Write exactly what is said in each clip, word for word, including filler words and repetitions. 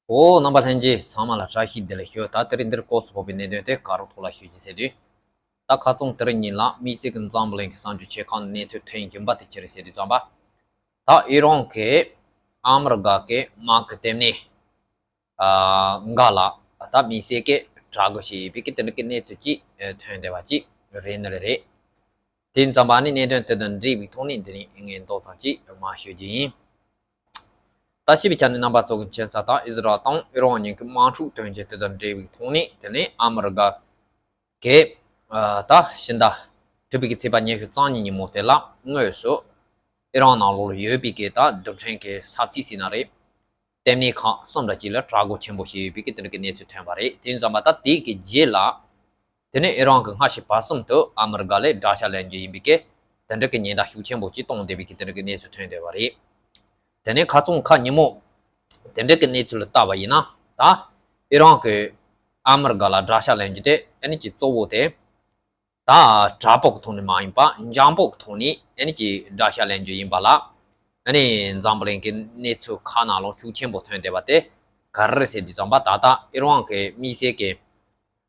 འོ། རྣམ་པ་ལྷན་རྒྱས་ཚང་མ་ལ་བཀྲ་ཤིས་བདེ་ལེགས་ཞུ། ད་དེ་རིང་འདིར་སྐོར་སུ་ཕོག་པའི་གནད་དོན་དེ་ག་རོགས་ཐོག་ལ་ཞུ་རྒྱུ་ཟེར་དུས། ད་ཁ་རྩང་དེ་རིང་ཉིན་ལ་དམིགས་བསལ་གྱི་འཛམ་བུ་གླིང་གི་གསར་འགྱུར་ཆེ་ཁག་ནས་གནས་ཚུལ་ཐོན་བཞིན་པ་དེ་ཅི་རེད་ཟེར་དུས་ཙམ་པ། ད་ཨི་རན་གྱིས་ཨ་མི་རི་ཀ་གི་དམག་གི་ལྟེ་གནས་འགའ་ལ་ད་དམིགས་བསལ་གྱི་དྲག་རྒོལ་བྱས་ཡོད་པའི་གི་དེ་འདྲ་གི་གནས་ཚུལ་ཅིག་ཐོན་བསྡད་པ་ཅིག་རེད་ནི་རེད། དེ་ཙམ་པ་ནི་གནད་དོན་དེ་དང་འབྲེལ་བའི་ཐོག་ནས་འདི་ནས་ངས་མདོ་ཙམ་ཅིག་མར་ཞུ་རྒྱུ་ཡིན། ད་ཞུས་པའི་ཆ་ནས་རྣམ་པ་ཚོ་གི་མཁྱེན་གསལ་ལྟར་ཨི་ཟི་རལ་དང་ཨི་རན་གཉིས་ཀྱི་དམག་འཁྲུག་དོན་རྐྱེན་དེ་དང་འབྲེལ་བའི་ཐོག་ནས་དེ་ནས་ཨ་མི་རི་ཀ་གིས་ད་ཕྱི་ཟླ་དྲུག་པའི་གི་ཚེས་པ་ཉི་ཤུ་རྩ་གཉིས་ཉིན་མོ་དེ་ལ་དངོས་སུ་ཨི་རན་ནང་ལོགས་ལ་ཡོད་པའི་གི་ད་རྡུལ་ཕྲན་གྱི་ས་ཚིགས་ཟེར་ན་རེད། ལྟེ་གནས་ཁག་གསུམ་འདྲ་ཅིག་ལ་དྲག་རྒོལ་ཆེན་པོ་བྱས་ཡོད་པའི་གི་དེ་འདྲ་གི་གནས་ཚུལ་ཐོན་པ་རེད། དེ་ཙམ་པ་ད་དེ་གི་རྗེས་ལ་དེ་ནས་ཨི་རན་གྱིས་སྔ་ཕྱི་བར་གསུམ་དུ་ཨ་མི་རི་ཀ་ལ་དགྲ་ཤ་ལེན་རྒྱུ་ཡིན་པའི་གི་དེ་འདྲ་གི་ཉེན་བརྡ་ཤུགས་ཆེན་པོ་ཅིག་གཏོང་བསྡད་པའི་གི་དེ་འདྲ་གི་གནས་ཚུལ་ཐོན་བསྡད་པ་རེད། དེ་ནས་ཁ་རྩང་ཁ་ཉིན་མོ་དེ་འདྲ་གི་གནས་ཚུལ་ལ་བལྟས་པ་ཡིན་ན། ད་ཨི་རན་གྱིས་ཨ་མི་རི་ཀ་ལ་དགྲ་ཤ་ལེན་རྒྱུ་དེ་ཨ་ནི་ཅིག་གཙོ་བོ་དེ་ད་དྲག་པོ་གི་ཐོག་ནས་མ་ཡིན་པ་འཇམ་པོ་གི་ཐོག་ནས་ཨ་ནི་ཅིག་དགྲ་ཤ་ལེན་རྒྱུ་ཡིན་པ་ལ། ཨ་ནི་འཛམ་བུ་གླིང་གི་གནས་ཚུལ་ཁག་ནང་ལོགས་ཤུགས་ཆེན་པོ་ཐོན་བསྡད་པ་དེ་ག་རེ་རེད་ཟེར་དུས་ཙམ་པ། ད་ལྟ་ཨི་རན་གྱི་དམིགས་བསལ་གྱི་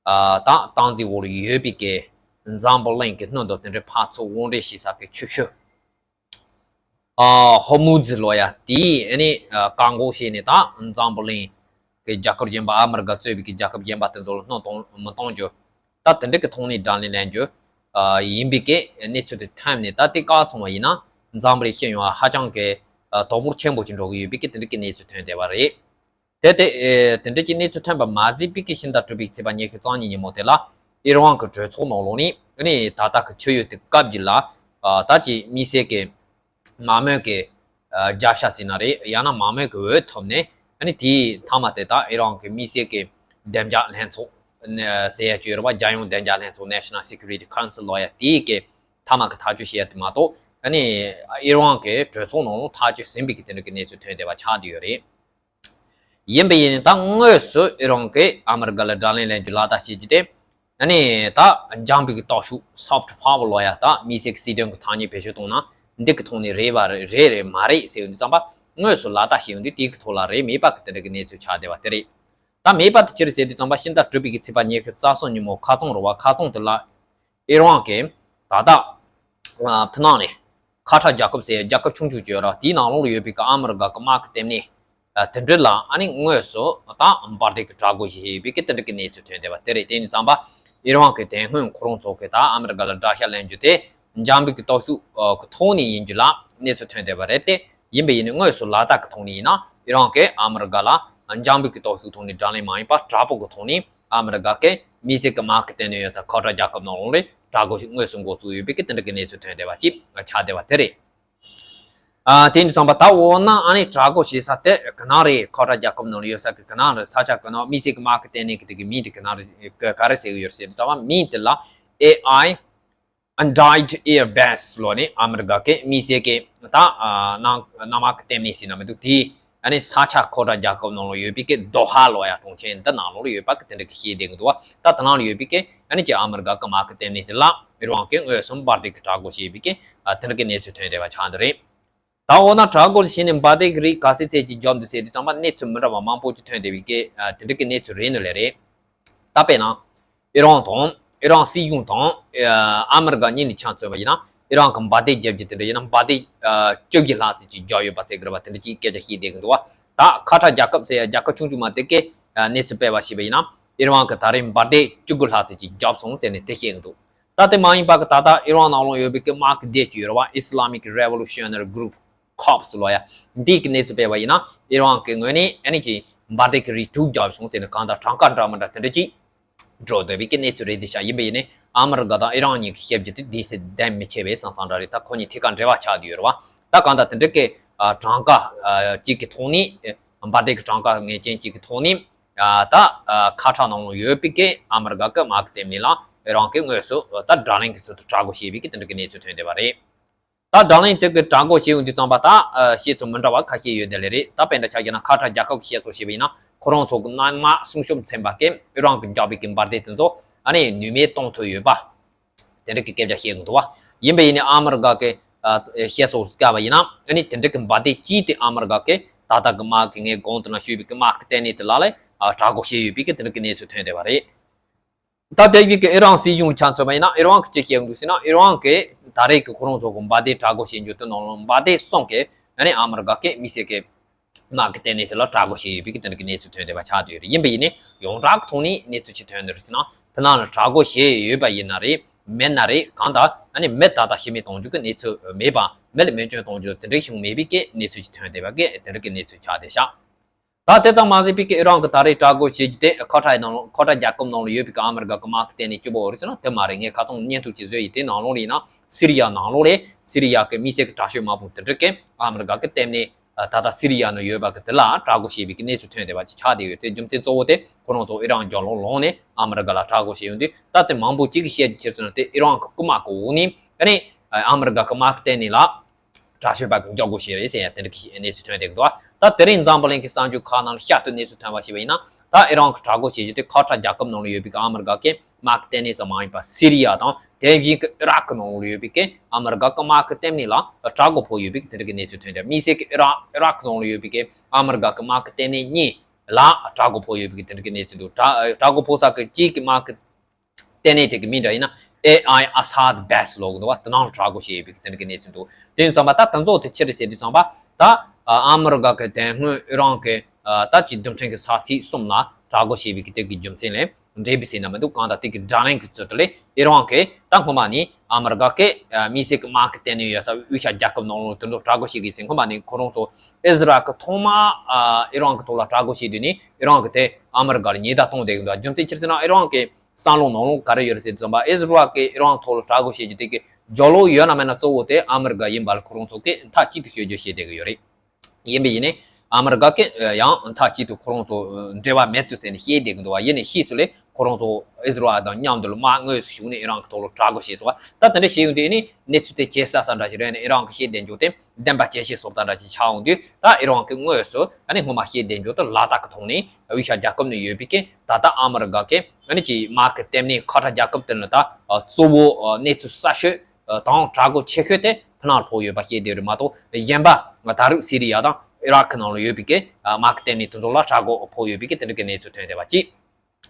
ཨ་ད་སྟངས་འཛིན་འོག་ལ་ཡོད་པའི་གི་འཛམ་བུ་གླིང་གི་སྣོད་དང་དེ་འདྲའི་འཕར་ཚུར་དབོར་འདྲེན་བྱེད་ས་གི་ཆུ་ཤུལ། ཨ་ཧོར་མུ་ཛི་ལབ་ཡ་དེ་ཨ་ནི་ཨ་བཀག་འགོག་བྱས་ནས་ད་འཛམ་བུ་གླིང་གི་རྒྱལ་ཁབ་གཞན་པ། ཨ་མི་རི་ཀ་གཙོས་པའི་གི་རྒྱལ་ཁབ་གཞན་པ་དེ་ཚོ་ལ་སྣོད་གཏོང་མི་གཏོང་རྒྱུ། ད་དེ་འདྲ་གི་ཐོག་ནས་དགྲ་ལན་ལེན་རྒྱུ་ཨ་ཡིན་པའི་གི་གནས་ཚུལ་དེ་ཐོན་ནས། ད་དེ་བཀག་སོང་བ་ཡིན་ན་འཛམ་བུ་གླིང་སྤྱི་ཡོངས་ཧ་ཅང་གི་ཨ་དོ་ཕོག་ཆེན་པོ་ཅིག་འགྲོ་གི་ཡོད་པའི་གི་དེ་འདྲ་གི་གནས་ཚུལ་ཐོན་བསྡད་པ་རེད། དེ་དེ་ཨེ་དེ་འདྲ་གྱི་གནས་ཚུལ་ཐོན་པ་མ་ཟད་པའི་གི་ཕྱི་ཟླ་དྲུག་པའི་ཚེས་པ་ཉི་ཤུ་རྩ་གཉིས་ཉིན་མོ་དེ་ལ་ཨི་རན་གྱི་གྲོས་ཚོགས་ནང་ལོགས་ནས་ཨ་ནི་ད་ལྟ་གི་ཆུ་ཡུར་དེ་བཀབ་རྒྱུ་ལ་ཨ་ད་ཅིག་དམིགས་བསལ་གྱི་དམག་མི་གི་ཨ་རྒྱབ་ཤ་ཟེར་ན་རེད། ཡང་ན་དམག་མི་གི་འོས་ཐོབ་ནས་ཨ་ནི་དེའི་མཐའ་མ་དེ་ད་ཨི་རན་གྱི་དམིགས་བསལ་གྱི་བདེ་འཇགས་ལྷན་ཚོགས་ཟེར་ཡ་ཅིག་ཡོད་རེད་པ། རྒྱལ་ཡོངས་བདེ་འཇགས་ལྷན་ཚོགས། National Security Council ལབ་ཡ་དེའི་གི་མཐའ་མ་གི་ཐག་གཅོད་བྱེད་ཡ་དེ་མ་གཏོགས། ཨ་ནི་ཨི་རན་གྱི་གྲོས་ཚོགས་ནང་ལ་ཐག་གཅོད་ཟིན་པའི་གི་དེ་འདྲ་གི་གནས་ཚུལ་ཐོན་བསྡད་པ་ཆགས་བསྡད་ཡོད་རེད། ཡིན་པ་ཡིན་ནའི་ད་དངོས་སུ་ཨི་རན་གྱིས་ཨ་མི་རི་ཀ་ལ་དགྲ་ལན་ལེན་རྒྱུ་ལག་བསྟར་བྱེད་རྒྱུ་དེ། ཨ་ནི་ད་འཇམ་པའི་གི་སྟོབས་ཤུགས། Soft Power ལབ་ཡ། ད་དམིགས་བསལ་གྱི་སྲིད་དོན་གྱི་ཐ་སྙད་བེད་སྤྱོད་གཏོང་ན་འདི་གི་ཐོག་ནས་རེད་པ་རེད་རེད་མ་རེད་ཟེར་ཡོང་དུས་ཙམ་པ། དངོས་སུ་ལག་བསྟར་བྱེད་ཡོང་དུས་དེ་གི་ཐོག་ལ་རེད་མེད་པ་གི་དེ་འདྲ་གི་གནས་ཚུལ་ཆགས་བསྡད་པ་དེ་རེད། ད་མེད་པ་དེ་ཅི་རེད་ཟེར་དུས་ཙམ་པ། ཕྱི་ཟླ་དྲུག་པའི་གི་ཚེས་པ་ཉི་ཤུ་རྩ་གསུམ་ཉིན་མོ་ཁ་རྩང་རེད་པ། ཁ་རྩང་དེ་ལ་ཨི་རན་གྱིས་ད་ལྟ་ཨ་ཕི་ནང་ནས་ཁ་ཁྲ་རྒྱལ་ཁབ་ཟེར་རྒྱལ་ཁབ་ཆུང་ཆུང་ཅིག་ཡོད་ར། དེའི་ནང་ལོགས་ལ་ཡོད་པའི་གི་ཨ་མི་རི་ཀ་གི་དམག་གི་ལྟེ་གནས་ཨ་དེ་འདྲ་ལ་ཨ་ནི་དངོས་སུ་ད་འབར་མདེལ་གྱི་དྲག་རྒོལ་ཞིག་བྱས་ཡོད་པའི་གི་དེ་འདྲ་གི་གནས་ཚུལ་ཐོན་བསྡད་པ་དེ་རེད། དེ་ཡིན་དུས་ཙམ་པ་ཨི་རན་གྱི་དེ་སྔོན་ཁོ་རང་ཚོ་གིས་ད་ཨ་མི་རི་ཀ་ལ་དགྲ་ཤ་ལེན་རྒྱུ་དེ་འཇམ་པའི་གི་སྟོབས་ཤུགས་ཨ་གི་ཐོག་ནས་ཡིན་རྒྱུ་ལ་གནས་ཚུལ་ཐོན་བསྡད་པ་རེད་དེ། ཡིན་པ་ཡིན་ནའི་དངོས་སུ་ལག་བསྟར་གྱི་ཐོག་ནས་ཡིན་ན་ཨི་རན་གྱིས་ཨ་མི་རི་ཀ་ལ་འཇམ་པའི་གི་སྟོབས་ཤུགས་ཐོག་ནས་དགྲ་ལན་མ་ཡིན་པ་དྲག་པོ་གི་ཐོག་ནས་ཨ་མི་རི་ཀ་གི་དམིགས་བསལ་གྱི་དམག་གི་ལྟེ་གནས་ཡོད་ས་ཁ་ཁྲ་རྒྱལ་ཁབ་ནང་ལོགས་ལ་དྲག་རྒོལ་ཞིག་དངོས་སུ་འགོ་བཙུགས་ཡོད་པའི་གི་དེ་འདྲ་གི་གནས་ཚུལ་ཐོན་བསྡད་པ་ཅིག་ཆགས་བསྡད་པ་དེ་རེད། ཨ་དེ་ཡིན་དུས་ཙམ་པ་ད་འོ་ན་ཨ་ནི་དྲག་རྒོལ་བྱེད་ས་དེ་ག་ན་རེད། ཁ་ཁྲ་རྒྱལ་ཁབ་ནང་ལ་ཡོད་ས་གི་ག་ན་རེད། ས་ཆ་ག་ན། དམིགས་བསལ་གྱི་དམག་གི་ལྟེ་གནས་གི་དེ་གི་མིང་དེ་ག་ན་རེད། ག་ག་རེ་ཟེར་གི་ཡོད་རེད་ཟེར་དུས་ཙམ་པ། མིང་དེ་ལ་ཨེ་ཨའི་Undineed Air Base ལབ་ནས་ཨ་མི་རི་ཀ་གི་དམིགས་བསལ་གྱི་ད་ཨ་གནམ་གནམ་དམག་གི་ལྟེ་གནས་ཟེར་ན་མི་འདུག་དེ་ཨ་ནི་ས་ཆ་ཁ་ཁྲ་རྒྱལ་ཁབ་ནང་ལ་ཡོད་པའི་གི་དོ་ཧ་ལབ་ཡ་གྲོང་ཁྱེར་འདི་ནང་ལོགས་ལ་ཡོད་པ་གི་དེ་འདྲ་གི་བཤད་བསྡད་གི་འདུག་བ། ད་དེ་ནང་ལ་ཡོད་པའི་གི་ཨ་ནི་ཅིག་ཨ་མི་རི་ཀ་གི་དམག་གི་ལྟེ་གནས་དེ་ལ་ཨི་རན་གྱིས་དངོས་སུ་འབར་མདེལ་གྱི་དྲག་རྒོལ་བྱས་པའི་གི་ཨ་དེ་འདྲ་གི་གནས་ཚུལ་ཐོན་བསྡད་པ་ཆགས་འདི་རེད། ད་འོ་ན་དྲག་རྒོལ་བྱས་ནས་འབར་མདེལ་གྱི་རིགས་ག་ཚད་ཚད་ཅིག་བརྒྱབ་འདུག་ཟེར་དུས་ཙམ་པ་གནས་ཚུལ་མི་འདྲ་བ་མང་པོ་ཅིག་ཐོན་བསྡད་པའི་གི་ཨ་དེ་འདྲ་གི་གནས་ཚུལ་རེད་ནི་ལས་རེད། ད་དཔེར་ན་ཨི་རན་དང་ཨི་རན་སྲིད་གཞུང་དང་ཨ་མི་རི་ཀ་གཉིས་ནས་ཆ་མཚོན་པ་ཡིན་ན་ཨི་རན་གྱིས་འབར་མདེལ་བརྒྱབ་རྒྱུ་དེ་འདྲ་ཡིན་ན་འབར་མདེལ་ཨ་བཅུ་བཞི་ལྷག་ཙམ་ཅིག་བརྒྱབ་ཡོད་པ་ཟེར་གི་རེད་པ། དེ་འདྲ་ཅིག་སྐད་ཆ་བཤད་བསྡད་གི་འདུག་བ། ད་ཁ་ཁྲ་རྒྱལ་ཁབ་ཟེར་ཡ་རྒྱལ་ཁབ་ཆུང་ཆུང་མ་དེ་གི་ཨ་གནས་ཚུལ་སྤེལ་བ་བྱས་པ་ཡིན་ན་ཨི་རན་གྱིས་ད་རེས་འབར་མདེལ་བཅུ་དགུ་ལྷག་ཙམ་ཅིག་བརྒྱབ་སོང་ཟེར་ནས་དེ་བཤད་གི་འདུག་ད་དེ་མ་ཡིན་པ་གི་ད་ལྟ་ཨི་རན་ནང་ལོགས་ཡོད་པའི་གི་དམག་གི་སྡེ་ཅིག་ཡོད་རེད་པ། Islamic Revolutionary Group Corps ལབ་ཡ། འདི་གི་གནས་ཚུལ་སྤེལ་བ་ཡིན་ན་ཨི་རན་གྱི་ངོས་ནས་ཨ་ནི་ཅིག་འབར་མདེལ་གྱི་རིགས་དྲུག་བརྒྱབ་སོང་ཟེར་ནས་གང་ལྟར་གྲངས་ཀ་འདྲ་མི་འདྲ་དེ་འདྲ་ཅིག་འགྲོ་སྡོད་པའི་གི་གནས་ཚུལ་རེད་འདི་ཤག་ཡིན་པ་ཡིན་ནའི་ཨ་མི་རི་ཀ་དང་ཨི་རན་གཉིས་ཀྱི་བཤད་རྒྱུ་དེ་དེ་སྲིད་གདེང་མི་ཆེ་བས་བསམ་བསམ་འདྲ་རེད། ད་ཁོ་གཉིས་ཐད་ཀར་འབྲེལ་བ་ཆགས་བསྡད་ཡོད་རེད་པ། ད་གང་ལྟར་དེ་འདྲ་གི་ཨ་གྲངས་ཀ་ཨ་གཅིག་གི་ཐོག་ནས་ཨ་འབར་མདེལ་གྱི་གྲངས་ཀ་ངེས་ཅན་གཅིག་གི་ཐོག་ནས། ཨ་ད་ཨ་ཁ་ཁྲ་ནང་ལ་ཡོད་པའི་གི་ཨ་མི་རི་ཀ་གི་དམག་གི་ལྟེ་གནས་ལ་ཨི་རན་གྱིས་དངོས་སུ་ད་དགྲ་ལན་གྱི་ཚུལ་དུ་དྲག་རྒོལ་བྱས་པའི་གི་དེ་འདྲ་གི་གནས་ཚུལ་ཐོན་བསྡད་པ་རེད། ད་དགྲ་ལན་དེ་གི་དྲག་རྒོལ་བྱས་ཡོང་དུས་ཙམ་པ་ད་ཨ་བཤད་ཚུལ་མི་འདྲ་བ་ཁ་ཤས་ཡོད་དེ་ལས་རེད། ད་དཔེ་འདྲ་ཆ་བཞག་ན་ཁ་ཁྲ་རྒྱལ་ཁབ་ཀྱི་བཤད་སྲོལ་བྱས་པ་ཡིན་ན་ཁོ་རང་ཚོ་གི་གནམ་དམག་སྲུང་སྐྱོབ་ཚན་པ་གིས་ཨི་རན་གྱིས་བརྒྱབ་པའི་གི་འབར་མདེལ་དེ་ཚོ་ཨ་ནི་ནུས་མེད་གཏོང་ཐུབ་ཡོད་པ། དེ་འདྲ་གི་སྐད་ཆ་བཤད་གི་འདུག་བ། ཡིན་པ་ཡིན་ནའི་ཨ་མི་རི་ཀ་གི་ཨ་བཤད་སྲོལ་བཀལ་བ་ཡིན་ན་ཨ་ནི་དེ་འདྲ་གི་འབར་མདེལ་གཅིག་དེ་ཨ་མི་རི་ཀ་གི་ ད་ལྟ་གི་དམག་གི་ངས་གོང་དུ་ནང་ཞུས་པའི་གི་དམག་གི་ལྟེ་གནས་དེ་ལ་ལས་ཨ་དྲག་རྒོལ་བྱས་ཡོད་པའི་གི་དེ་འདྲ་གི་གནས་ཚུལ་ཐོན་བསྡད་པ་རེད། ད་དེ་བཞིན་གི་ཨི་རན་སྲིད་གཞུང་ལ་ཆ་མཚོན་པ་ཡིན་ན། ཨི་རན་གི་ཅི་བཤད་ཡོང་འདུག་ཟེར་ན། ཨི་རན་གི་ད་རེས་ཀྱི་ཁོ་རང་ཚོ་གི་འབར་མདེལ་དྲག་རྒོལ་བྱེད་རྒྱུ་དེ་ནང་ལོགས་འབར་མདེལ་གསུམ་གི་ཨ་ནི་ཨ་མི་རི་ཀ་གི་དམིགས་བསལ་གི་དམག་གི་ལྟེ་གནས་དེ་ལ་དྲག་རྒོལ་བྱས་ཡོད་པའི་གི་དེ་འདྲ་གི་གནས་ཚུལ་ཐོན་བསྡད་པ་ཆགས་བསྡད་ཡོད་རེད། ཡིན་པ་ཡིན་ནའི་ཡོངས་གྲགས་ཀྱི་ཐོག་ནས་གནས་ཚུལ་ཅི་ཐོན་བསྡད་རེད་ཟེར་ན། ཕྱི་ནང་ལ་དྲག་རྒོལ་བྱས་ཡོད་པ་ཡིན་ན་རེད། མེད་ན་རེད། གང་ལྟར་ཨ་ནི་མི་ད་ལྟ་ཤི་རྨས་གཏོང་རྒྱུ་གི་གནས་ཚུལ་མེད་པ། མི་ལ་རྨས་སྐྱོན་གཏོང་རྒྱུ་དེ་འདྲ་བྱུང་མེད་པའི་གི་གནས་ཚུལ་ཅིག་ཐོན་བསྡད་པ་གི་དེ་འདྲ་གི་གནས་ཚུལ་ཆགས་བསྡད་ཤག་ད་དེ་ཙམ་མ་ཟད་པའི་གི་ཨི་རན་གི་ད་རེས་དྲག་རྒོལ་བྱེད་རྒྱུ་དེ་ཁ་ཏྲ་ནང་ལོགས། ཁ་ཏྲ་རྒྱལ་ཁབ་ནང་ལ་ཡོད་པའི་གི་ཨ་མི་རི་ཀ་གི་དམག་གི་ལྟེ་གནས་གཅིག་པོ་རེད་ཟེར་ན་དེ་མ་རེད། ངས་ཁ་སང་བརྙན་ཐུང་ཅིག་བཟོས་ཡིན། དེ་ནང་ལོགས་ལ་ཡིན་ན་སི་རི་ཡ་ནང་ལོགས་ལ་སི་རི་ཡ་གི་དམིགས་བསལ་གི་དྲག་སྤྱོད་དམག་དཔུང་དེ་འདྲ་གི་ཨ་མི་རི་ཀ་གི་ལྟེ་གནས་ད་ལྟ་སི་རི་ཡ་ནང་ཡོད་པ་གི་དེ་ལ་དྲག་རྒོལ་བྱས་པའི་གི་གནས་ཚུལ་ཐོན་བསྡད་པ་ཅིག་ཆགས་བསྡད་ཡོད། དེ་རྒྱུ་མཚན་གཙོ་བོ་དེ་ཁོ་རང་ཚོ་ཨི་རན་རྒྱབ་ལོགས་ལོགས་ནས་ཨ་མི་རི་ཀ་ལ་དྲག་རྒོལ་བྱས་ཡོང་དུས། ད་དེ་མང་པོ་ཅིག་གིས་བཤད་རྒྱུ་ཕྱིར་ཟེར་ན། དེ་ཨི་རན་གི་རྐུན་མ་གི་འོག་ནས་ཨ་ནི་ཨ་མི་རི་ཀ་གི་དམག་གི་ལྟེ་གནས་ལ་དྲག་སྤྱོད་པ་གི་འཇབ་རྒོལ་བྱས་རེད་ཟེར་ཡ་དེ་འདྲ་གི་གནས་ཚུལ་ཐོན་བསྡད་ཀྱི་འདུག་ད་དེ་རིང་འཛམ་བུ་གླིང་གི་གསར་འགྱུར་ཁག་ནང་ལ་བསྐྱར་དུ་གནས་ཚུལ་ཐོན་པ་ཞིག་ཡིན་ན། ད་ཨི་རན་གི་དྲག་རྒོལ་བྱེད་རྒྱུ་དེ་ཁ་ཏྲ་རྒྱལ་ཁབ་ནང་ལ་ཡོད་པའི་གི་ཨ་མི་རི་ཀ་གི་དམག་གི་ལྟེ་གནས་ཙམ་མ་ཡིན་པ། སི་རི་ཡ་དང་དེ་བཞིན་གི་ཨི་རག་གི་ནང་ལ་ཡོད་པའི་གི་ཨ་མི་རི་ཀ་གི་དམག་གི་ལྟེ་གནས་ལ་དྲག་རྒོལ་ཕོག་ཡོད་པའི་གི་དེ་འདྲ་གི་གནས་ཚུལ་ཐོན་ཏེ། དམིགས་བསལ་གི་ཨི་རག་ཨི་རག་གི་ནང་ལ་ཡོད་པའི་གི་ཨ་མི་རི་ཀ་གི་དམག་གི་ལྟེ་གནས་གཉིས་ལ་དྲག་རྒོལ་ཕོག་ཡོད་པའི་གི་དེ་འདྲ་གི་གནས་ཚུལ་འདུག་དྲག་དྲག་རྒོལ་ཕོག་ས་གི་གཅིག་གི་དམག་གི་ལྟེ་གནས་དེ་གི་མིང་འདྲ་ཡིན་ན་ཨེ་ཨའི་ཨ་སཱད་བྷེ་སི་ལབ་ཀྱི་འདུག་བ། དེ་ནང་ལ་དྲག་རྒོལ་བྱས་ཡོད་པའི་གི་དེ་འདྲ་གི་གནས་ཚུལ་འདུག་དེ་ཡིན་ཙམ་པ་ད་དེ་ཚོ་དེ་ཕྱིར་ཟེར་དུས་ཙམ་པ། ད་ཨ་མི་རི་ཀ་གི་དེ་སྔོན་ཨི་རན་གི་ད་ཅི་རྡུལ་ཕྲན་གི་ས་ཚིགས་གསུམ་ལ་དྲག་རྒོལ་བྱས་པའི་གི་དེ་གི་རྒྱུ་མཚན་ལས་འབྲས་བུ་ཟེར་ན་མི་འདུག་གང་ལྟར་དེ་གི་དགྲ་ལན་གི་ཚུལ་དུ་ལས་ཨི་རན་གི་ད་སྔོན་མ་ནས་ཨ་མི་རི་ཀ་གི་དམིགས་བསལ་གི་དམག་གི་ལྟེ་གནས་ཡོད་ས་དབུས་ཤར་རྒྱལ་ཁབ་ནང་ལོགས་དེ་ཚོ་དྲག་རྒོལ་བྱེད་གི་ཟེར། སྔོན་མ་ནས་ཁོ་རང་ཚོ་ཨི་ཟི་རལ་གི་ཐོག་མ་ཨི་རན་གི་ཐོག་ལ་དྲག་རྒོལ་བྱས་དུས་ནས་ཨི་རན་གི་དེ་ཨ་མི་རི་ཀ་ལ་ཉེས་དག་གཏོང་བསྡད་གི་འདུག་རྒྱུ་མཚན་ཅི་རེད་ཟེར་ན། ཨི་རན་གི་བསམ་བློ་ནང་ལོགས་ག་རེ་ཡོད་རེད་ཟེར་དུས་ཙམ་པ། ཨི་ཟི་རལ་གི་ཨི་རན་ཐོག་ལ་དྲག་རྒོལ་བྱེད་རྒྱུ་དེ་གི་རྒྱབ་ལོགས་ཡོད་ན་མེད་ན་གཙོ་བོ་དེ་ཨ་མི་རི་ཀ་ཡིན་པ་ལ་ཁོ་རང་ཚོ་གིས་མཐའ་གཅིག་ཏུ་ཤོད་རྒྱུ་བཤད་བསྡད་གི་ཡོད་རེད། ཡིན་པ་ཡིན་ནའི་ཨ་མི་རི་ཀ་གིས་ཡང་མཐའ་གཅིག་ཏུ་ཁོ་རང་ཚོ་འབྲེལ་བ་མེད་ཚུལ་ཟེར་ནས་བཤད་བསྡད་གི་འདུག་བ། ཡིན་ནའི་ཕྱིས་སུ་ལས་ཁོ་རང་ཚོ་ཨི་ཟི་རལ་དང་མཉམ་དུ་ལ་དམག་དངོས་སུ་ཞུགས་ནས་ཨི་རན་གི་ཐོག་ལ་དྲག་རྒོལ་བྱས་སོང་བ། ད་དེ་འདྲ་བྱས་ཡོང་དུས་ནི་གནས་ཚུལ་དེ་ཇེ་གསལ་ས་འདྲ་ཞིག་རེད་ནས། ཨི་རན་གི་བཤད་བསྡད་རྒྱུ་དེ་བདེན་པ་བྱས་བཤད་སོང་ད་འདྲ་ཅིག་ཆགས་ཡོང་དུས། ད་ཨི་རན་གི་དངོས་སུ་ཨ་ནི་སྔོན་མ་བཤད་བསྡད་རྒྱུ་དེ་ལག་བསྟར་གི་ཐོག་ནས་དབུས་ཤར་རྒྱལ་ཁབ་ནས་ཡོད་པའི་གི་ད་ལྟ་ཨ་མི་རི་ཀ་གི་ཨ་ནི་ཅིག་དམག་གི་ལྟེ་གནས་ཁ་ཏྲ་རྒྱལ་ཁབ་དེ་ནི་ད་གཙོ་བོ་གནས་ཚུལ་གསར་ཤོས་དང་དྲག་རྒོལ་ཆེ་ཤོས་དེ་ཕྱི་ནང་ལ་ཕོག་ཡོད་པ་བཤད་བསྡད་རེད་མ་གཏོགས། གཞན་པ་ད་རུང་སི་རི་ཡ་དང་ཨི་རག་གི་ནང་ལ་ཡོད་པའི་གི་དམག་གི་ལྟེ་གནས་དེ་ཚོ་ལ་དྲག་རྒོལ་ཕོག་ཡོད་པའི་གི་དེ་འདྲ་གི་གནས་ཚུལ་ཐོན་བསྡད་པ་ཅིག་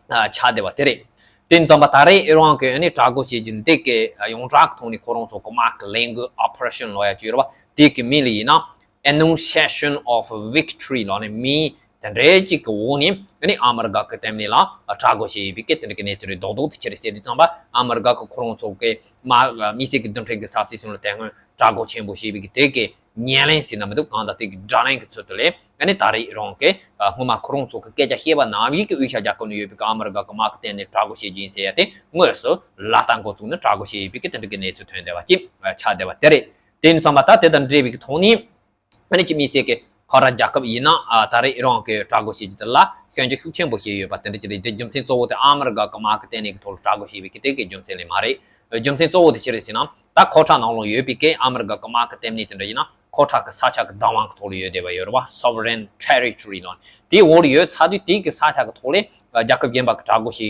ཆགས་བསྡད་པ་དེ་རེད། དེ་ཡིན་ཙམ་པ་ད་རེས་ཨི་རན་གྱིས་ཨ་ནི་དྲག་རྒོལ་བྱེད་རྒྱུ་འདི་གི་ཡོངས་གྲགས་ཀྱི་ཐོག་ནས་ཁོ་རང་ཚོ་གི་དམག་གི་ལས་འགུལ་ཨོ་པ་རེ་ཤན་ལབ་ཡ་ཅིག་ཡོད་རེད་བ། དེ་གི་མིང་ལ་ཡིན་ན་Annunciation of Victory ལབ་ནས་མིང་དེ་འདྲའི་ཅིག་གི་འོག་ནས་ཨ་ནི་ཨ་མི་རི་ཀ་གི་ལྟེ་གནས་ལ་དྲག་རྒོལ་བྱས་ཡོད་པའི་གི་དེ་འདྲ་གི་གནས་ཚུལ་རེད། རྡོག་རྡོག་ཏུ་ཕྱིར་ཟེར་དུས་ཙམ་པ་ཨ་མི་རི་ཀ་གི་ཁོ་རང་ཚོ་གི་དམག་དམིགས་བསལ་གྱི་རྡུལ་ཕྲན་གྱི་ས་ཚིགས་སོགས་ལ་དེ་སྔོན་དྲག་རྒོལ་ཆེན་པོ་བྱས་པའི་གི་དེ་གི་ཉེར་ལེན་ཟེར་ན་མི་འདུག་གང་ལྟར་དེ་གི་དགྲ་ལན་གྱི་ཚུལ་དུ་ལས་ཨ་ནི་ད་རེས་རང་གི་ཨ་སྔོན་མ་ཁོ་རང་ཚོ་གི་སྐད་ཆ་བཤད་པ་ནང་བཞིན་གྱི་དབུས་ཤར་རྒྱལ་ཁབ་ནང་ཡོད་པའི་གི་ཨ་མི་རི་ཀ་གི་དམག་གི་ལྟེ་གནས་དྲག་རྒོལ་བྱེད་རྒྱུ་ཡིན་ཟེར་ཡ་དེ་དངོས་སུ་ལག་བསྟར་འགོ་བཙུགས་ནས་དྲག་རྒོལ་བྱས་ཡོད་པའི་གི་དེ་འདྲ་གི་གནས་ཚུལ་ཐོན་བསྡད་པ་ཅིག་ཆགས་བསྡད་པ་དེ་རེད། དེ་ཡིན་ཙམ་པ་ད་དེ་དང་འབྲེལ་བའི་གི་ཐོག་ནས་ཨ་ནི་ཅིག་དམིགས་བསལ་གྱི་ཁ་ཏར་རྒྱལ་ཁབ་ཡིན་ན་ཨ་ད་རེས་ཨི་རན་གྱི་དྲག་རྒོལ་བྱེད་རྒྱུ་དེ་ལ་སྐྱོན་བརྗོད་ཤུགས་ཆེན་པོ་བྱས་ཡོད་པ་དེ་འདྲ་ཅིག་རེད། དེ་རྒྱུ་མཚན་གཙོ་བོ་དེ་ཨ་མི་རི་ཀ་གི་དམག་གི་ལྟེ་གནས་ཀྱི་ཐོག་ལ་དྲག་རྒོལ་བྱས་པའི་གི་དེ་གི་རྒྱུ་མཚན་ལས་མ་རེད། རྒྱུ་མཚན་གཙོ་བོ་དེ་ཅི་རེད་ཟེར་ན། ད་ཁ་ཏར་ནང་ལ་ཡོད་པའི་གི་ཨ་མི་རི་ཀ་གི་དམག་གི་ལྟེ་གནས་དེ་འདྲ་ཡིན་ན་ཁ་ཏར་གི་ས་ཆ་གི་བདག་དབང་གི་ཐོག་ལ་ཡོད་བསྡད་པ་ཡོད་རེད་བ། Sovereign Territory ལབ་ནས་དེའི་འོག་ལ་ཡོད་ཚར་དུས་དེ་གི་ས་ཆ་གི་ཐོག་ལ་རྒྱལ་ཁབ་གཞན་པ་གི་དྲག་རྒོལ་བྱས་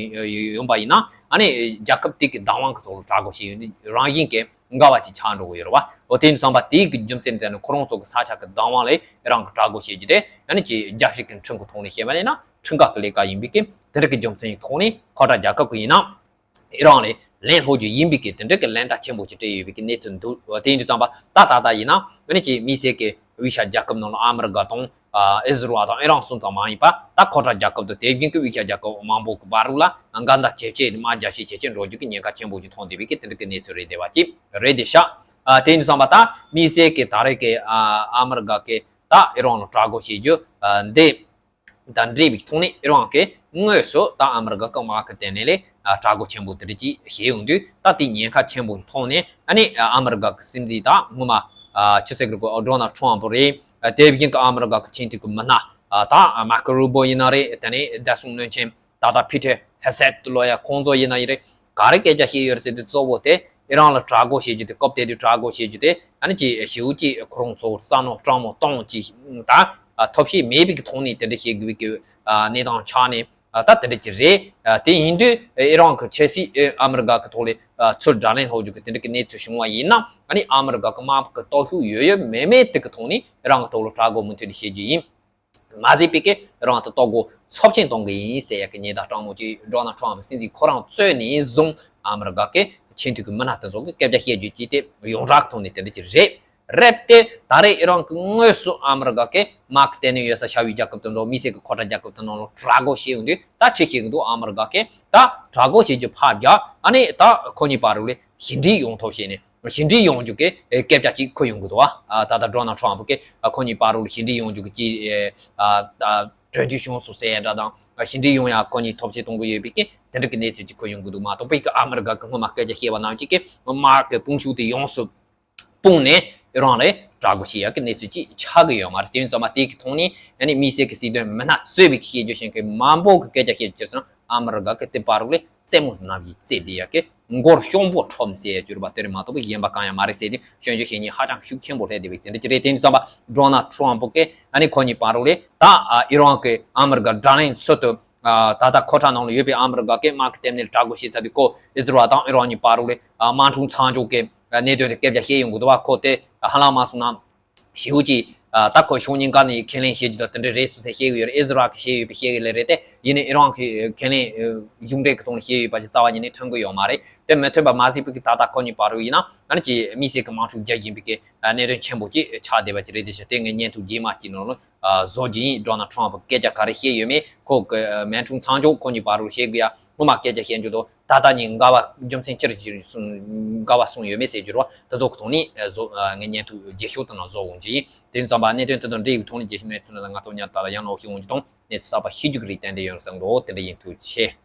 ཡོང་པ་ཡིན་ན་ཨ་ནི་རྒྱལ་ཁབ་དེ་གི་བདག་དབང་གི་ཐོག་ལ་དྲག་རྒོལ་བྱས་ཡོང་དུས་རང་བཞིན་གྱི་འགལ་བ་ཅིག་ཆགས་འགྲོ་གི་ཡོད་རེད་བ། འོ་དེ་ཡིན་ཙང་པ་དེའི་གི་རྒྱུ་མཚན་དེ་ནི་ཁོ་རང་ཚོ་གི་ས་ཆ་གི་བདག་དབང་ལ་རང་གི་དྲག་རྒོལ་བྱེད་རྒྱུ་དེ་ཨ་ནི་ཅིག་རྒྱལ་སྤྱི་གི་ཁྲིམས་ཀྱི་ཐོག་ནས་བཤད་པ་ཡིན་ན་ཁྲིམས་འགལ་གི་ལས་ཀ་ཡིན་པའི་གི་དེ་འདྲ་གི་རྒྱུ་མཚན་གྱི་ཐོག་ནས་ཁ་ཏར་རྒྱལ་ཁབ་ཀྱི་ཡིན་ན་ཨི་རན་ལ་ལན་སློག་རྒྱུ་ཡིན་པའི་གི་དེ་འདྲ་གི་ལན་རྟགས་ཆེན་པོ་ཅིག་སྤྲད་ཡོད་པའི་གི་གནས་ཚུལ་འདུག་འོ་དེ་ཡིན་དུས་ཙམ་པ་ད་ད་ལྟ་ཡིན་ན་ཨ་ནི་ཅིག་དམིགས་བསལ་གི་དབུས་ཤར་རྒྱལ་ཁབ་ནང་ལ་ཨ་མི་རི་ཀ་དང་ཨ་ཨི་ཟི་རལ་དང་ཨི་རན་གསུམ་ཙམ་མ་ཡིན་པ་ད་ཁ་ཏར་རྒྱལ་ཁབ་དང་དེ་བཞིན་གྱི་དབུས་ཤར་རྒྱལ་ཁབ་མང་པོ་གི་བར་རུ་ལ་འགལ་ཟླ་ཇེ་ཆེ་དམག་རྒྱག་ཆེ་ཇེ་ཆེ་འགྲོ་རྒྱུ་གི་ཉེན་ཁ་ཆེན་པོ་ཅིག་མཐོང་བསྡད་པའི་གི་དེ་འདྲ་གི་གནས་ཚུལ་རེད་བསྡད་པ་ཅིག་རེད་བསྡད་ཤག་ཨ་དེ་ཡིན་དུས་ཙམ་པ་ད་དམིགས་བསལ་གི་ད་རེས་གི་ཨ་ཨ་མི་རི་ཀ་གི་ད་ཨི་རན་ལ་དྲག་རྒོལ་བྱེད་རྒྱུ་ཨ་འདི་དང་འབྲེལ་བའི་ཐོག་ནས་ཨི་རན་གྱིས་དངོས་སུ་ད་ཨ་མི་རི་ཀ་གི་དམག་གི་ལྟེ་གནས་ལ་ཨ་དྲག་རྒོལ་ཆེན་པོ་དེ་འདྲ་ཅིག་བྱས་ཡོང་དུས་ད་དེ་ཉེན་ཁ་ཆེན་པོ་མཐོང་ནས་ཨ་ནི་ཨ་མི་རི་ཀ་གི་སྲིད་འཛིན་ད་སྔོན་མ་ཨ་ཆི་ཟེར་གི་རེད་གོ་ཌོ་ནལ་ཊམ་པ་རེད། ཨ་དེ་བཞིན་གྱི་ཨ་མི་རི་ཀ་གི་ཆིངས་དོན་གྱི་མི་སྣ་ཨ་ད་མར་ཀོ་རུ་བྷིའོ་ཡིན་ན་རེད། དེ་ནས་བདེ་སྲུང་བློན་ཆེན་ད་ལྟ་ཕི་ཊར་ཧེ་སེད་ལབ་ཡ་ཁོང་ཚོ་ཡིན་ན་ཡིན་རེད། ག་རེ་སྐད་ཆ་བཤད་ཡོད་རེད་ཟེར་དུས་གཙོ་བོ་དེ་ཨི་རན་ལ་དྲག་རྒོལ་བྱེད་རྒྱུ་དེ་སྐབས་དེ་དུས་དྲག་རྒོལ་བྱེད་རྒྱུ་དེ་ཨ་ནི་ཅིག་ཞེ་པོ་ཅིག་ཁོ་རང་ཚོ་བསམ་བློ་སྤྲང་མོ་གཏོང་ཅིག་ད་ཐབས་ཤེས་མེད་པའི་གི་ཐོག་ནས་དེ་འདྲ་བྱེད་དགོས་པའི་གི་གནས་སྟངས་ཆགས་ནས་ད་དེ་འདྲ་ཅིག་རེད། དེ་ཡིན་དུས་ཨི་རན་གི་ཆབ་སྲིད་ཨ་མི་རི་ཀ་གི་ཐོག་ལ་ཚུར་དགྲ་ལན་སློག་རྒྱུ་གི་དེ་འདྲ་གི་གནས་ཚུལ་བྱུང་བ་ཡིན་ན་ཨ་ནི་ཨ་མི་རི་ཀ་གི་དམག་གི་སྟོབས་ཤུགས་ཡོད་ཡོད་མེད་མེད་དེ་གི་ཐོག་ནས་ཨི་རན་གི་ཐོག་ལ་དྲག་རྒོལ་མུ་མཐུད་ནས་བྱེད་རྒྱུ་ཡིན། མ་ཟད་པའི་གི་རང་ཚོ་ལྟོ་གོ་ཚབས་ཆེན་གཏོང་གི་ཡིན་ཟེར་ཡ་གི་ཉེན་བརྡ་སྤྲང་མོ་ཅིག་ཌོ་ནལ་ཊམ་སྲིད་འཛིན་ཁོ་རང་གཙོས་ནས་བཟུང་ཨ་མི་རི་ཀ་གི་ཆེས་མཐོའི་གི་མི་སྣ་དེ་ཚོ་གི་སྐད་ཆ་བཤད་རྒྱུ་ཅིག་དེ་ཡོངས་གྲགས་ཐོག་ནས་དེ་འདྲ་ཅིག་རེད། རེད་དེ་ད་རེས་ཨི་རན་གི་དངོས་སུ་ཨ་མི་རི་ཀ་གི་དམག་གི་ལྟེ་གནས་ཡོད་ས་ཤར་བའི་རྒྱལ་ཁབ་དེ་ཚོ་མི་སེར་གི་མཁོ་གྲངས་རྒྱལ་ཁབ་དེ་ནང་ལ་དྲག་རྒོལ་བྱེད་ཡོང་དུས་ད་ཁྲིད་ཤེས་གི་འདུག་ཨ་མི་རི་ཀ་གི་ད་དྲག་རྒོལ་བྱེད་རྒྱུ་ཕར་རྒྱག་ཨ་ནི་ད་ཁོ་གཉིས་བར་ལ་ཞི་འགྲིག་ཡོང་ཐབས་བྱས་ནས། ཞི་འགྲིག་ཡོང་རྒྱུ་གི་སྐད་ཆ་ཅིག་འཁོད་ཡོང་གི་འདུག་བ། ད་ལྟ་ཌོ་ནལ་ཊམ་གི་ཁོ་གཉིས་བར་ལ་ཞི་འགྲིག་ཡོང་རྒྱུ་གི་ཅིག་གྲོས་མཐུན་བྱུང་སོང་ཟེར་ཡ་འདྲ་དང་ཞི་འགྲིག་ཡོང་ཡ་ཁོ་གཉིས་ཐབས་ཤེས་གཏོང་གི་ཡོད་པའི་གི་དེ་འདྲ་གི་གནས་ཚུལ་ཅིག་འཁོད་ཡོང་གི་འདུག་མ་གཏོགས་པའི་གི་ཨ་མི་རི་ཀ་གི་སྔོན་མ་སྐད་ཆ་བཤད་པ་ནང་བཞིན་གི་དམག་གི་དཔུང་ཤུགས་དེ་ཡོངས་སུ་སྤུངས་ནས་ཨི་རན་ལ་དྲག་རྒོལ་བྱེད་ཡ་གི་གནས་ཚུལ་ཅིག་ཆགས་ཀྱི་ཡོད་མ་རེད། དེ་ཡིན་ཙང་མ་དེ་གི་ཐོག་ནས་ཡ་ནི་མི་སེར་གི་སྲིད་དོན་མི་སྣ་གཙོས་པའི་གི་བཤད་རྒྱུ་ཞིག་གི་མང་པོ་གི་སྐད་ཆ་བཤད་རྒྱུ་ཟེར་ན་ཨ་མི་རི་ཀ་གི་དེ་བར་ལ་རྩེད་མོ་རྣམ་བཞི་རྩེད་བསྡད་ཡ་གི་མགོར་གཤོང་པོ་ཁྲོམ་ཟེར་ཡ་གྱུར་པ་དེ་རེད་མ་གཏོགས་པའི་གཞན་པ་གང་ཡང་མ་རེད་ཟེར་ཏེ་སྐྱོན་བརྗོད་བྱེད་མཁན་ཧ་ཅང་ཤུགས་ཆེན་པོ་སླེབས་བསྡད་པའི་དེ་འདྲ་ཅིག་རེད། དེ་ཡིན་ཙང་མ་ཌོ་ནལ་ཊམ་གི་ཨ་ནི་ཁོ་གཉིས་བར་ལ་ད་ཨི་རན་གི་ཨ་མི་རི་ཀ་དགྲ་ལན་ཚུལ་དུ། ད་ལྟ་ཁོ་ཐག་ནང་ལ་ཡོད་པའི་ཨ་མི་རི་ཀ་གི་དམག་གི་ལྟེ་གནས་ལ་དྲག་རྒོལ་བྱས་ཚར་དུས་ཁོ་ཨི་ཟི་རལ་དང་ཨི་རན་གཉིས་བར་ལ་དམག་འཁྲུག་མཚམས་འཇོག་གི་གནད་དོན་དེ་སྐད་ཆ་བཤད་ཡོང་གི་འདུག་བ། ཁོ་དེ་ཧ་ལམ་མ་སོང་ན་ཞེ་པོ་ཅིག་ད་ཁོ་ཕྱོགས་གཉིས་ཀ་ནས་ཁས་ལེན་བྱེད་རྒྱུ་དང་དེ་འདྲ་རེད་སོང་ཟེར་བཤད་གི་ཡོད་རེད། ཨི་ཟི་རལ་གི་བཤད་ཡོད་པའི་བཤད་གི་ལེ་རེད་དེ་ཡིན་ནའི་ཨི་རན་གི་ཁས་ལེན་གཞུང་འབྲེལ་གི་ཐོག་ནས་བཤད་ཡོད་པ་ཅིག་རྩ་བ་ཉིད་ནས་ཐོན་གི་ཡོད་མ་རེད། དེ་མི་ཐོན་པ་མ་ཟད་པའི་གི་ད་ལྟ་ཁོ་གཉིས་བར་ལ་ཡིན་ན་ཨ་ནི་ཅིག་མི་སེར་གི་དམག་འཁྲུག་རྒྱག་བཞིན་པའི་གི་གནད་དོན་ཆེན་པོ་ཅིག་ཆགས་བསྡད་པ་ཅིག་རེད། དེ་བཞིན་དེ་ངས་བརྙན་ཐུང་རྗེས་མ་ཅིག་ནང་ལ་བཟོ་རྒྱུ་ཡིན། ཌོ་ནལ་ཊམ་གི་སྐད་ཆ་ག་རེ་བཤད་ཡོད་མེད་ཁོ་གི་དམག་འཁྲུག་མཚམས་འཇོག་ཁོ་གཉིས་བར་ལ་བཤད་དགོས་ཡ་སྔོན་མ་སྐད་ཆ་བཤད་རྒྱུ་དང་ད་ལྟ་ནི་འགལ་བ་རྒྱུ་མཚན་ཅི་རེད་ཅི་རེད་གསུངས་འགལ་བ་གསུངས་ཡོད་མེད་ཟེར་རྒྱུ་རེད་བ། དེ་ཚོ་གི་ཐོག་ནས་བཟོ་ངས་བརྙན་ཐུང་རྗེས་ཤོག་དེ་ནང་བཟོ་འོང་རྒྱུ་ཡིན། དེ་ཡིན་ཙང་པ་གནད་དོན་དེ་དང་འབྲེལ་ཡོད་ཐོག་ནས་རྗེས་ཤོག་གནས་ཚུལ་ལ་ང་ཚོ་ཉར་ལྟ་ལ་ཡང་ནོར་ཤེས་འོང་རྒྱུ་དང་གནས་ཚུལ་གསར་པ་ཤེས་རྒྱུ་གི་རིགས་ཏན་ཏན་ཡོད་བསམ་འགྲོ། དེ་འདྲ་ཡིན། ཐུགས་རྗེ་ཆེ།